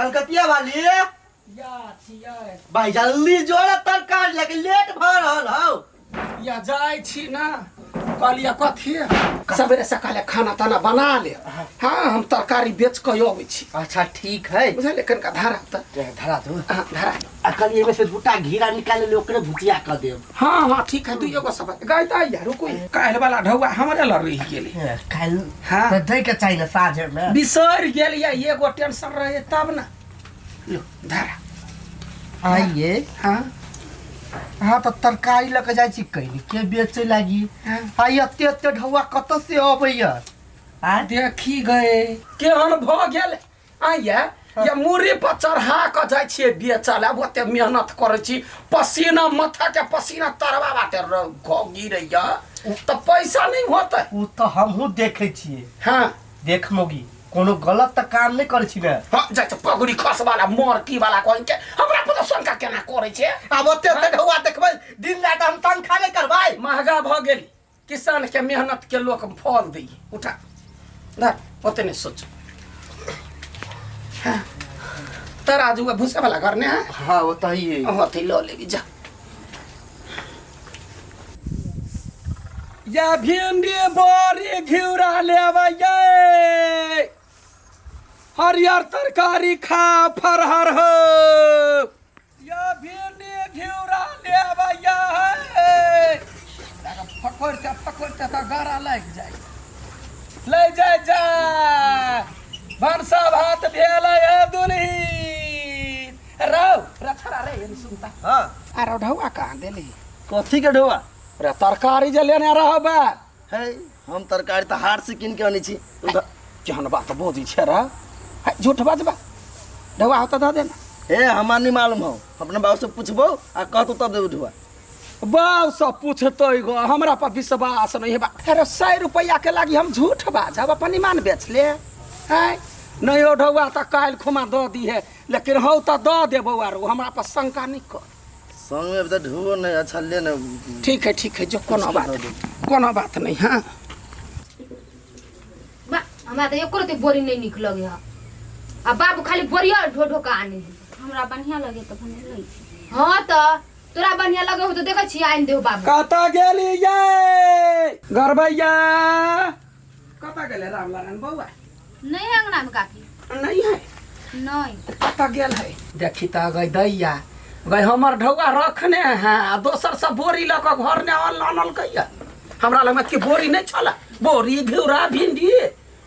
कलकतिया वाली। या छियै। भाई जल्दी जोड़ तरकारी लेके, लेट भऽ रहल हौ। या जाइ छी ना, कहलियै कथी सवेरे सकाले खाना ताना बना ले। हाँ, हम तरकारी बेच कऽ अबै छी। अच्छा, ठीक है। बुझलियै? कनिका धारा तऽ धरा दू। हाँ, धरा। आ कहलियै एहिमे से दूटा घेरा निकालि ले, ओकरे भुजिया कऽ देब। हाँ हाँ, ठीक है। दुइयो गो सब गाय तऽ आइया। रुकू, काल्हि वाला ढौआ हमरे लग रहि गेलै। काल्हि? हाँ। तऽ दै के चाही ने साँझमे। बिसरि गेलियै, एगो टेंशन रहे तब ने। लो धरा। आइए। हाँ। अहाँ तऽ तरकारी लऽ कऽ जाइ छी कहीं के बेचे लागी। हाँ। आइ एते एते ढौआ कतऽ से अबैया आँय? देखी गए केहन भऽ गेल आइया या मूड़ी पर चढ़ा कऽ जाइ छियै बेचऽ लए। ओते मेहनत करै छी, पसीना माथा के पसीना तरवा बाटे गिरैया तऽ पैसा नहि होतै। ओ तऽ हमहूँ देखै छियै। हाँ। देख मौगी, कोनो गलत तऽ काम नहि करै छी ने? हाँ, जाइ छै पगड़ी खसवाला मरकी वाला कहि के हमरा पर शंका केना करै छै? आब ओते ओते ढौआ देखबै दिन राति, हम तनखा नहि करबै? महगा भऽ गेल, किसान के मेहनत के लोक फल दै। उठा धर, ओते नहि सोच। हाँ, तराजू भूसा वाला घर ने है? हाँ, वो तो ही है। होते लऽ लेबी, जा। या भिंडी बोरी घिउरा लेबै ये, हरियर तरकारी खा फरहर हो। या भिंडी घिउरा लेबै ये, फकड़ते फकड़ते तऽ गरा लागि जाइ। ले जाय जा, भनसा भात भेलै हे दुलही रौ रछड़ा रे, एनी सुनता। हाँ। आरो ढौआ कहाँ देली? कथी के ढौआ? रे तरकारी जे लेने रहबै। है, हम तरकारी तऽ हाट से कीन के अनै छी। केहन बात बजै छै रे है, झूठ बजबा? ढौआ होता दऽ दे ने। हे, हमरा नहीं मालूम हो, अपना बाबू से पूछबो आ कहतो तब देबो ढौआ। बाप से पूछतै गो, हमरा पर विश्वास नहीं हेबा। अरे 100 रुपैआ के लागी हम झूठ बाजब? अपन ईमान बेच ले हैं? नहीं हो ढौआ तऽ काल्हि खुमा दऽ दिहे, लेकिन हौ तऽ दऽ देबौ। आरो हमरा पर शंका नहीं कर। संग में तऽ ढौओ नहीं। अच्छा, ले ने। ठीक है, ठीक है, जो कोनो बात, कोनो बात नहीं। हाँ। बा, हमरा तऽ एको रत्ती बोरी नहि नीक लगे है आ बाबू खाली बोरिया ढो ढो के आने है। हमरा बढ़िया लगे तऽ भने लै छी। हाँ, तऽ तोरा बढ़िया लगे हो तऽ देखै छी आनि देहो बाबू। कतऽ गेली ये गरबैया? कतऽ गेलै राम ललन बौआ? नहीं है अंगना में काकी। नहीं है? नहीं। कतऽ गेल है? देखी तऽ गई दैया गई, हमर ढौआ रखने है आ दोसर सब बोरी लऽ कऽ घर ने आनल कैया। हमरा लगमे की बोरी नहि छल? बोरी घिउरा भिंडी।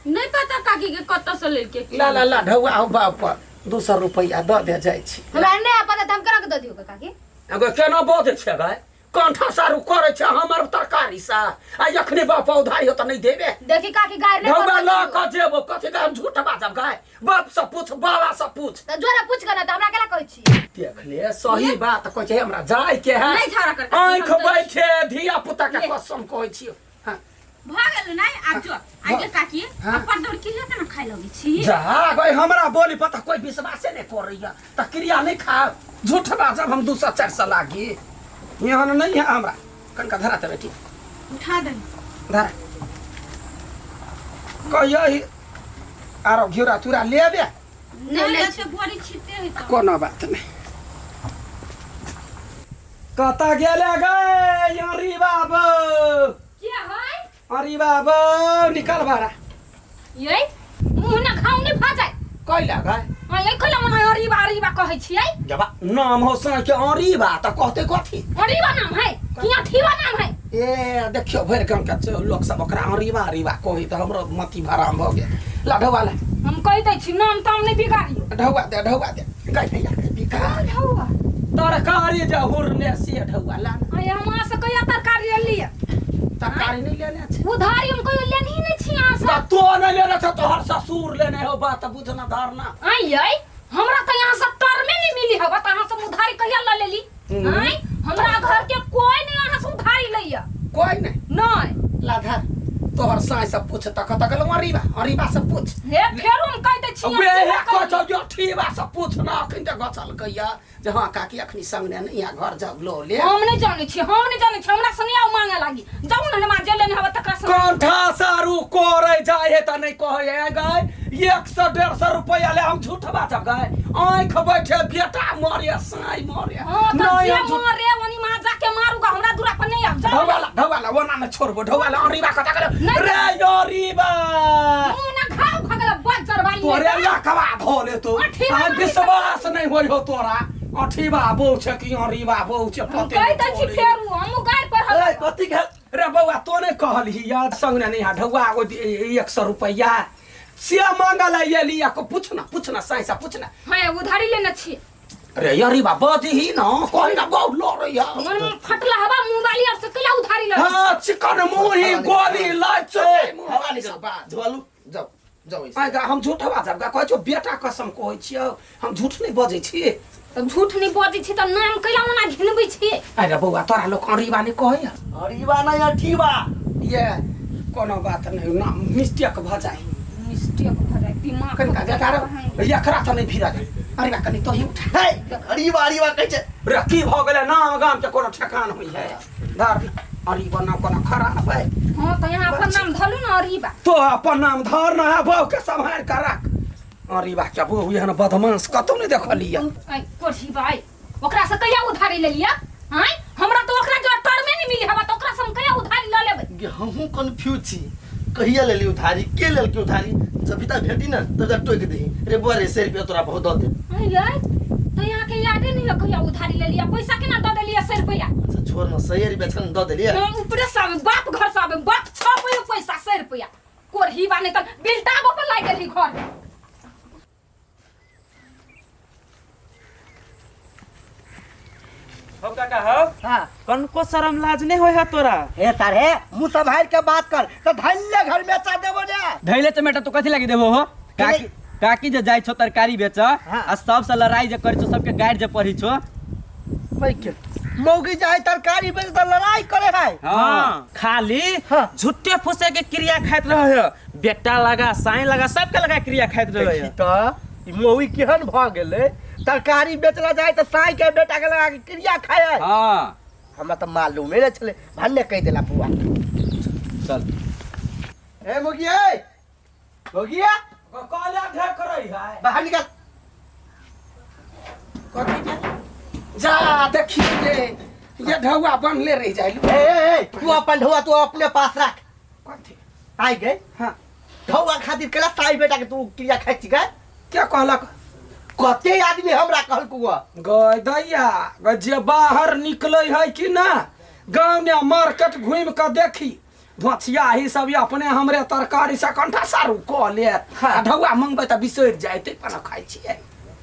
नहीं पता काकी के कतऽ से लेलके। ला ला ला ढौआ हो, बाप पर 200 रुपैआ दऽ दे, जाइ छी। हमरा नहि पता तऽ हम केना के दऽ दियौ काकी? एगो केना बजै छै गई? कंठा सारू करै छै हमर तरकारी सा आ एखने बाप उधारी हो तऽ नहि देबे? देखी काकी, गारि नहि ढौआ करबऽ लऽ दियौ। कऽ जेबो। कथी के हम झूठ बाजब गाय? बाप से पूछ, बाबा से पूछ। तऽ जोरा पूछ के ना तऽ हमरा केला कहै छी? देख ले, सही बात कहै छै, हमरा जाय के है। नहीं झगड़ा कर काकी, आँखि हम तऽ- बैठे धिया पुता के कसम कहै छियौ। हाँ। भऽ गेल नहीं? आब जो आगे काकी। हाँ। अपन दौड़ की केना खाय लगे छी? जा गई, हमरा बोली पता कोई विश्वासे नहीं करैया तऽ क्रिया नहीं खा। झूठ बाजब हम 200 400 लागी? एहन नहीं है हमरा। कनका धरा तऽ बेटी। उठा दे। धरा। कहियो ही आरो घिउरा तुरा लेबे? नहि लै। से बोरी छिते है तऽ। कोनो बात नहीं। कतऽ गेले गए अरे बाबू? के है? अरे बाबू, निकल बारा। ये मुँह ना खाऊ नहीं भऽ जाय। कैला गए? हाँ, ये कैला मना अरीबा अरीबा कहै छियै? जब नाम हो सा के अरीबा तऽ कहते कथी? अरीबा नाम है कि अथीबा नाम है? ए देखियो, भरि गाँव के लोक सब ओकरा अरीबा अरीबा कही तऽ हमरो मति भराम भऽ गेल। ला ढौआ ला। हम कहि दै छी, नाम ताम नहि बिगाड़ियौ। ढौआ दे, ढौआ दे गाय भैया के बिका ढौआ? तरकारी जे हुरले से ढौआ ला ने। अरे, हम अहाँ से कहिया तरकारी लेलियै? तरकारी नहि लेने छै? उधारी हम कहियो लेनही नहि छी अहाँ से। बा, तो नहि लेने छ, तोहर ससुर लेने हो। बात बुझना धारणा। आँय यै, हमरा तऽ यहाँ से टर्मे नहि मिली हवा तऽ अहाँ सब उधारी कहिया लऽ लेली? हम्म। आँय, हमरा घर के कोई नहि अहाँ से उधारी लैया। कोई नहीं? नहि। लाधर तोहर साँय से पूछ तक तक अरीबा अरीबा से पूछ। हे, फेरो हम कहि दै छी। वे हे कह छौ जो ठीबा से पूछ ना, अखन तक गचल कैया जे हाँ काकी अखनी संग ने नहीं आ घर जाओ लो ले। हम नहीं जानै छी, हम नहीं जानै छी, हमरा से नहीं आउ मांगे लागी। जाउ ने हम जे लेने हवा तकरा से। कंठा सारू करे जाय है त नहीं कहे है गाय 100 150 रुपया ले हम झूठ बाजब गाय आँख बैठे बेटा मरे साई मरे। हां त नहीं जे हम झूठ मरे ओनी मां जाके मारूगा, हमरा दूरा पर नहीं आउ। जाउ ढौवाला ढौवाला ओना में छोड़बो ढौवाला अरीबा कता करे नहीं। रे अरीबा मुंह ना घाव खगल बज्जर वाली। तोरे लकवा धो ले तू अठीबा आ वाली विश्वास नहीं होय हो तोरा अठीबा बौ छै कि अरीबा बौ छै हम पते कहि नहीं दै छी चलै। फेरू हम गाय पर हम ए कथी के रे बौआ तो नहीं कहलही याद संग ने नहीं ढौआ एगो 100 रुपया से मांगल एली को पूछना पूछना साई सा पूछना। हां उधारी लेने छी। रे अरीबा बजही न कही ना गौ लड़ै है। मन में फटला हवा मोबाइल आर से कैला उधारी ले। हाँ चिकन मुही गोली लाइ चोय हवा निकल धोलू जाओ जाओ ऐसे। आइ हम झूठ बाजब गा कहै छौ बेटा कसम कहै छियौ हम झूठ नहीं बजै छी। तब झूठ नहीं बजै छी त नाम कैला ओना घिनबै छी। अरे बौआ तोरा लोक अरीबा नहीं कहै है। अरीबा नहीं अठीबा। ये कोनो बात नहीं ना मिस्टेक भ जाए। मिस्टेक भ जाए दिमाग कनिका जटा रे एकरा त नहीं भिरा जाए। अरे बा कनि तोही उठा। हे अरीबा अरीबा कहै छै। रे की भ गेलै नाम गाम के कोनो ठेकान होइ है धर अरीबा ना कोनो खराब है। हां त यहाँ अपन नाम धलू न अरीबा। तो अपन नाम धर ना बहू के सम्हार के रख। अरीबा के बहू एहन बदमाश कतौ नहीं देखलियै। ऐ कोठी भाई ओकरा से कहिया उधारी लेलियै? आँय हमरा तो ओकरा जो टर्मे नहीं मिली हवा त ओकरा से हम कहिया उधारी ल लेबै? गे हमहूँ कन्फ्यूज छी कहिया लेली उधारी के लेलकै उधारी जब तक भेटी ना तब तक टोकि दही रे बुआ रे 100 रुपया तोरा बहुत दऽ दे। ऐ यै त यहाँ के यादे नहीं है कहिया उधारी लेलियै पैसा केना दऽ देलियै 100 रुपया? अच्छा छोड़ ना 100 रुपया छन दऽ देलियै। हम ऊपरे से आबे बाप घर से आबे बाप छपै पैसा 100 रुपया कोरही बा नहीं त बिलटाबो पर लागि गेली घर। हो काका हो। हां कनको शरम लाज नहीं होय है तोरा? हे सर हे मुंह संभाल के बात कर तो धैले घर में चा देबो ने। धैले चमेटा तो कथी लागी देबो हो? काकी काकी जे जाय छो तरकारी बेच आ सब से लड़ाई जे करै छो सबके गाइड जे पढ़ी छो। के मौगी जाय तरकारी बेच त लड़ाई करे है। हां खाली हाँ। झुट्टे फुसे के क्रिया खाइत रहे है बेटा लगा साई लगा सबके लगा क्रिया खाइत रहे है। त ई मौगी केहन भ गेलै तरकारी बेचला जाय त साई के बेटा के लगा के क्रिया खाए। हां हमरा त मालूमे नै छलै भन्ने कहि देला बुआ। चल ए मौगी ए मौगिया कहला ढेक रही है बाहर निकल। कथी के जा देखी रे ये ढौआ बनले रह जाय। ए ए ए तू अपन ढौआ तू अपने पास रख। कथी आई गए? हां ढौआ खातिर केला साई बेटा के तू क्रिया खाइ छी गए? क्या कहलक? कते आदमी हमरा कहलकौ गय दैया गय जे बाहर निकलै है कि ना गाँव में मार्केट घूमि के देखी धोछिया ही सब अपने हमरे तरकारी से कंठा सारू कऽ लेत आ ढौआ मंगबै तऽ बिसरि जाय तै पर खाइ छियै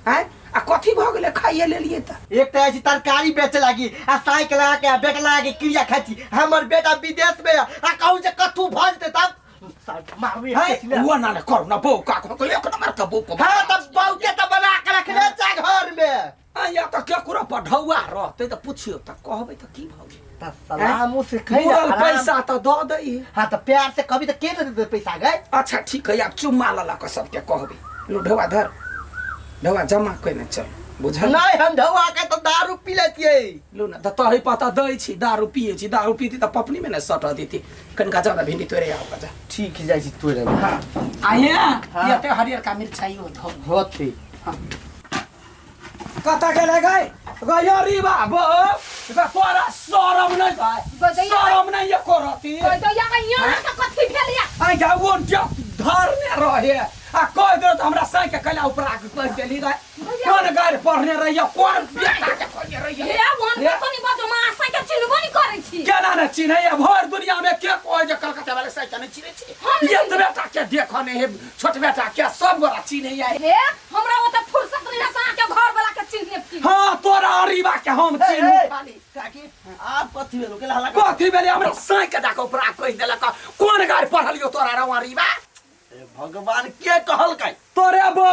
आँय आ कथी भऽ गेलै खाइए लेलियै तऽ। एक तऽ अछि तरकारी बेचे लागी आ साइकिल लगा के आ बेटा लगा के क्रिया खाइ छी। हमर बेटा विदेश में आ कहू जे कथू भऽ जेतै तब मारबी है वो ना करू ना बौ का कहू एक नंबर के बौ को। हां तब बौ के तऽ बना के रखने छै घर में। आ या तऽ केकरो पर ढौआ रहतै तऽ पुछियौ तऽ कहबै तऽ की भऽ गेलै? त सलामो से खै मुड़ल पैसा तऽ दऽ दै। हां तऽ प्यार से कभी तऽ के दे देतै पैसा गए? अच्छा ठीक है आब चुम्मा लऽ लऽ कऽ सबके कहबै। लो ढौआ धर ढौआ जमा कयने चल बुझल? नहीं हम ढौआ के तऽ दारू पी लै छियै। लो ना तऽ तोहरे पता दै छी दारू पियै छी दारू पीती तऽ पपनी में ने सटऽ देती। कनिका जादा भिंडी तोड़े आउ जा। ठीक जाइ छी तोड़े। हां आये एते हरियर का मिरचाइयो धो होते। हां कतऽ गेलै गई? गई बाबू तोरा शरम नहीं भाई शरम नहीं ये करती। यहाँ के कथी भेल या? आ जाओ धरने रहे आ कह दे त हमरा साई के कैला ऊपर आके कह देली गई कोन गार पढ़ने रहियो कोन बेटा के कहने रहियो। हे वन के तनी बजो मां साई के चिन्हबो नहीं करै छी। केना ने चिन्है भर दुनिया में के कहै जे कलकत्ता वाले साई के नहीं चिन्है छी? ये बेटा के देखऽ नहीं है छोट बेटा के सब गोरा चिन्है हे हमरा ओते फुर्सत नहीं है अहाँ के घर वाला के चिन्हने की। हां तोरा अरीबा के हम चिन्हू खाली। काकी आप कथी भेलो केला हल्ला कथी भेलै हमरा साई के जाके ऊपर कहि देलक कोन गार पढ़लियो तोरा रौ अरीबा? भगवान के कहलकै तोरे बौ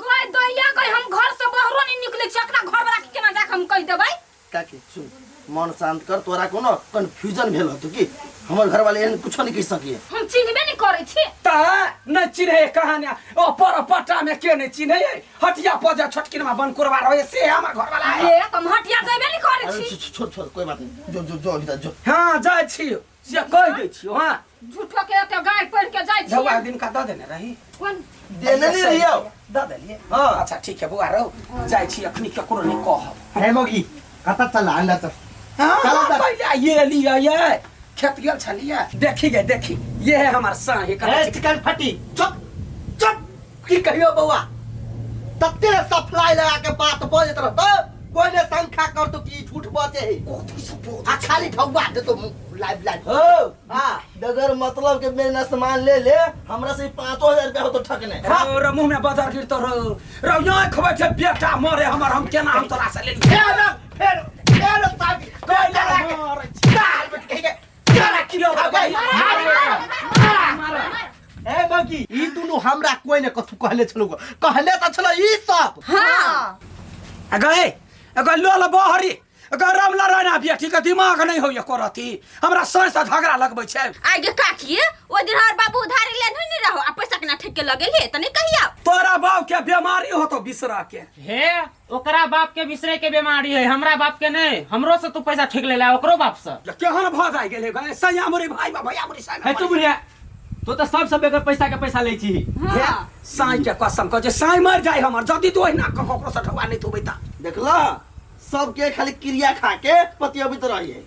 गय दैया गय हम घर से बाहरो नहीं निकले छी अपना घर वाला के केना जाके हम कहि देबै? काकी सुन, मन शांत कर। तोरा कोनो कंफ्यूजन भेल होतो की? हमर घर वाले एहन कुछो नहीं कहि सकिए। हम चिन्हबे नहीं करै छी। ता नहीं चिन्हे कहानी ओ पर पट्टा में के नहीं चिन्हे? हटिया पर जा छोटकिनमा बन कुरवा रहे से हमर घर वाला है। ए हम हटिया जेबे नहीं करै अरे छी। छोड़ छोड़, कोई बात नहीं, जो जो जो अभी तक जो। हाँ जाइ छी से कह दै छी। हाँ झूठो के एते गाय पढ़ के जाइ छी। झौआ दिन का दऽ देने रही। कोन देने नहीं रहियो? दऽ देलियै। हाँ। अच्छा ठीक है बौआ, रहो जाइ छी, अखनी केकरो नहीं कहब। हे मोगी, कतऽ चल अंदर चल। हाँ, चल अंदर। पहिले ये लिअ, ये खेत गेल छलियै, देखी गे देखी, ये है हमर साही। ए चिकन फटी, चुप चुप। की कहियो बौआ, तते सप्लाई लगा के बात बजैत रहतो, कोई ने शंका करतो कि ई झूठ बजे है। आ खाली ढौआ देतो लाइव लाइव। हो हाँ बगैर मतलब के मेरे ना सामान ले ले, हमरा से 5000 रुपया हो तो ठकने। रो मुंह में बदर गिरतो रो रो यहाँ खबै छै बेटा मरे हमर, हम केना हम तोरा से लेली। फेर फेर फेर साथी कोई लगा के मारै छी। चाल बेटी कहि के तोरा की खबै। ए मगी, ई दुनू हमरा कोई ने कथू कहले छलो, कहले त छलो ई सब। हाँ आ गए अगर लोल बहरी अगर राम लड़ाना बेटी के दिमाग नहीं होइए करती, हमरा सर से झगड़ा लगबै छै। आगे काकी, ओ दिन हमर बाबू उधारी लेने नहीं रहो आ पैसा केना ठेक के लगे ले त नहीं कहिया। तोरा बाप के बीमारी होतो बिसरा के। हे ओकरा बाप के बिसरे के बीमारी है, हमरा बाप के नहीं। हमरो से तू पैसा ठेक लेला ओकरो बाप से। केहन भऽ जाइ गेलै गए सैया मोरे भाई बा भैया मोरे सैया। हे तू बुढ़िया, तू तऽ सबसँ बेगर पैसा के पैसा लै छी। हे साई के कसम कह जे साई मर जाय हमर जदि तू ओहिना कह ककरो से ठौआ नहीं थुबै त। देखला सबके खाली क्रिया खा के पतियबित रही है।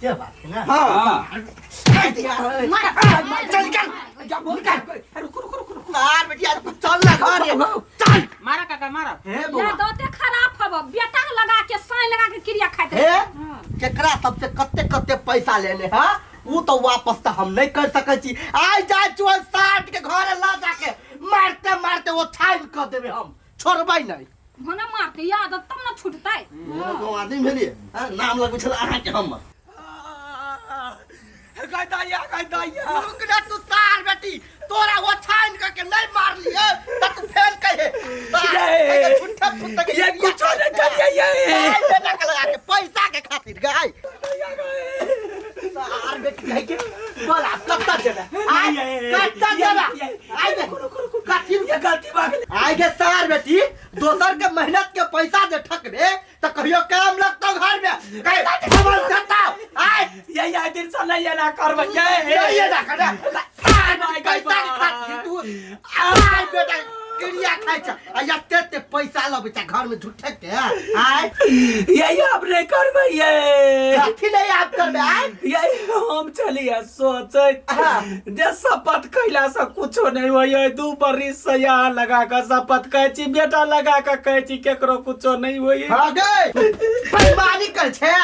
से बात है ना। हाँ। हाँ। चल निकल। जा बोल का, रुक रुक रुक रुक। मार बेटिया, चल ना घर चल। मारा काका मारा। हे या बौआ, दाते खराब हब, बेटा के लगा के साइन लगा के क्रिया खाइत हे रहे। केकरा सबसे कते कते पैसा लेने हा, उ तो वापस तो हम नहीं कर सकै छी। आइ जाइ छी साठ के घरे ल जाके मारते मारते वो छाइन कर देबे, हम छोड़बै नहीं। भने मारते याद तब न छूटतै। गाँव आदमी भेलियै हाँ, नाम लगबै छल अहाँके हमर। गय दैया गय दैया। रुक ना तू सार बेटी, तोरा वो छाइन करके नहीं मारलिए त तू फेल कहे ये। झूठा फुट्टा के ये कुछो नहीं करिए ये। गाय बेटा के लगा के पैसा के खातिर गाय सार बेटी कहे के बोला कत्ता जेबे आय, कत्ता जेबे आय बे कथी ये गलती भऽ गेलै। आय गे सार बेटी, दोसर के मेहनत के पैसा जे ठकबे त कहियो काम लगतो घर में कहे हमर सताओ आय। ये ये दिन से नहीं एना करबै ये। नहीं ये ना करे सार बेटी पैसा के खातिर तू आय बेटा क्रिया खाइ छ आ एते एते पैसा लबै छ घर में झूठे के आय। ये अब नहीं करबै ये। कथी नहीं आप करबे आय? ये हम चलिए सोचैत हाँ। जे शपथ कैला से कुछो नहीं होइए। 2 बरिस से यहाँ लगा के शपथ कहै छी, बेटा लगा के कहै छी, केकरो कुछो नहीं होइए। हाँ गए बेईमानी कर छे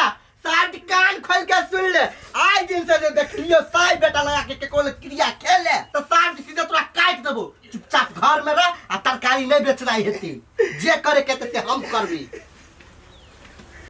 साठ कान खोल के सुन ले, आइ दिन से जे देखलियो साई बेटा लगा के केकरो लग क्रिया खेले तो साठ सीधे तोरा काट देबो। चुपचाप घर में रह आ तरकारी नहीं बेचनाई हेती, जे करे के ते हम करबी।